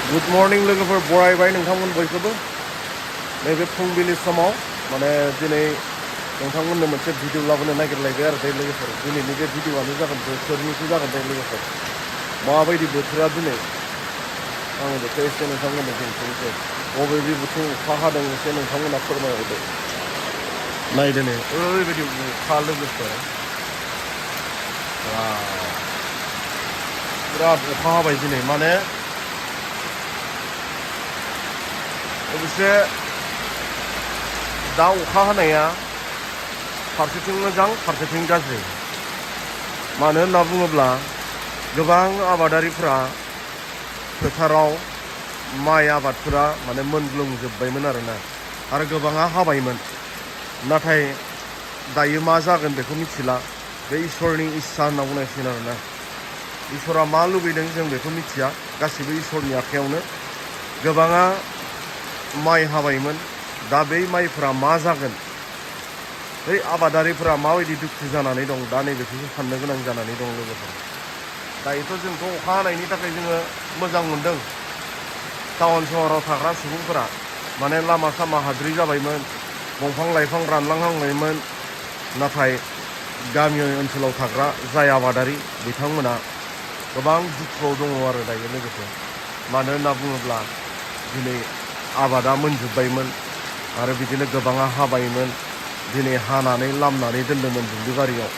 good morning लोगोफोर बरायबाय नोंथांमोन बयखौबो नैबे फुंबिलि समाव माने दिनै नोंथांमोननो मोनसे भिडिअ लाबोनो नागिरलायबाय आरो दे लोगोफोर दिनैनि बे भिडिअआनो जागोन बोथोरनिसो जागोन दे लोगोफोर माबायदि बोथोरा दिनै आं बेखौ एसे नोंथांमोननो दिन्थिनोसै बबे बिथिं अखा हादों एसे नोंथांमोना फोरमायहरदो नायदो नै ओरैबायदि अखा लोगोफोर बिराद अखा हाबाय दिनै माने अबयसे दा अखा हानाया फारसेथिं मोजां फारसेथिं गाज्रि मानो होनना बुङोब्ला गोबां आबादारिफ्रा फोथाराव माइ आबादफोरा माने मोनग्लुंजोब्बायमोन आरो गोबाङा हाबायमोन नाथाय दायो मा जागोन बेखौ मिथिला बे इसोरनि इस्सा होनना बुंनांसिगोन आरोना इसोरा मा लुबैदों जों बेखौ मिथिया गासैबो इसोरनि आखायावनो गोबाङा माइ हाबायमोन दा बै माइफोरा मा जागोन बै आबादारिफोरा माबायदि दुखु जानानै दं दा नैबेखौसो साननो गोनां जानानै दं लोगोफोर दायोथ' जोंथ' अखा हानायनि थाखाय जोङो मोजां मोनदों टाउन सहराव थाग्रा सुबुंफोरा माने लामा सामा हाद्रि जाबायमोन दंफां लाइफां रानलांहांबायमोन नाथाय गामि ओनसोलाव थाग्रा जाय आबादारि बिथांमोना गोबां दुखुआव दङ आरो दायो लोगोफोर मानो होनना बुङोब्ला दिनै आबादा मोनजोब्बायमोन आरो बिदिनो गोबाङा हाबायमोन दिनै हानानै लामनानै दोन्दोंमोन दुब्लि बारियाव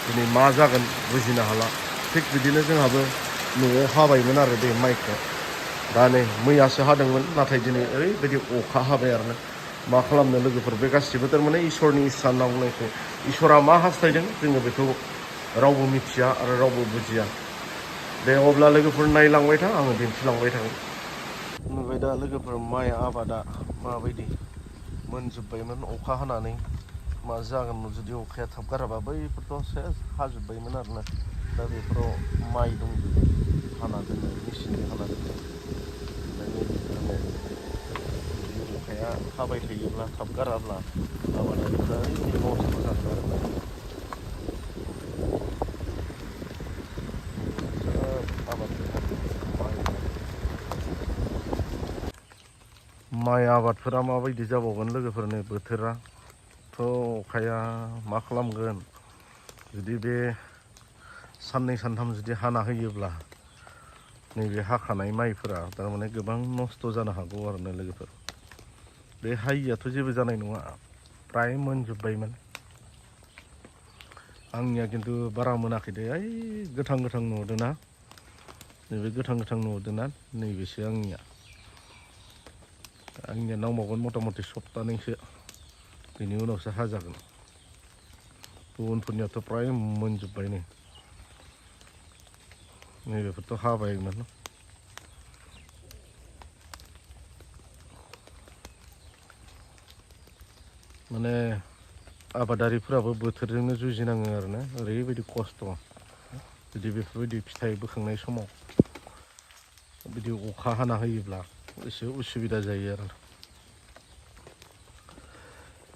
दिनै मा जागोन बुजिनो हाला थिग बिदिनो जोंहाबो न'आव हाबायमोन आरो बे माइखौ दा नै मैयासो हादोंमोन नाथाय दिनै ओरैबायदि अखा हाबाय आरोना मा खालामनो लोगोफोर बे गासिबो थारमाने इसोरनि इस्सा होनना बुंनायखौ इसोरा मा हास्थायदों जोङो बेखौ रावबो मिथिया आरो रावबो बुजिया दे अब्ला लोगोफोर नायलांबाय था आङो दिन्थिलांबाय थागोन नुबाय दा लोगोफोर माइ आबादा माबायदि मोनजोब्बायमोन अखा हानानै मा जागोन जुदि अखाया थाब गाराबा बैफोरथ' सेस हाजोब्बायमोन आरोना दा बेफोराव माइ दंजोबो हाना दोननाय मेचिनजों हाना दोननाय जुदि अखाया हाबाय थायोब्ला थाब गाराब्ला आबादारिफ्रा ओरैबायदि नस्थ' जागोन आरोना माइ आबादफोरा माबायदि जाबावगोन लोगोफोरनो बोथोराथ' अखाया मा खालामगोन जुदि बे साननै सानथाम जुदि हाना होयोब्ला नैबे हाखानाय माइफोरा थारमाने गोबां नस्थ' जानो हागौ आरोना लोगोफोर बे हायियाथ' जेबो जानाय नङा फ्राय मोनजोब्बायमोन आंनिया खिन्थु बारा मोनाखै दे ओइ गोथां गोथां नुहरदों ना नैबे गोथां गोथां नुहरदों ना नैबेसो आंनिया नांबावगोन मथा मथि सप्तानैसो बेनि उनावसो हाजागोन गुबुनफोरनियाथ' फ्राय मोनजोब्बाय नैबेफोरथ' हाबायमोन माने आबादारिफोराबो बोथोरजोंनो जुजिनाङो आरोना ओरैबायदि खस्थ' जुदि बेफोरबायदि फिथाइ बोखांनाय समाव बिदि अखा हाना होयोब्ला एसे उसुबिदा जायो आरो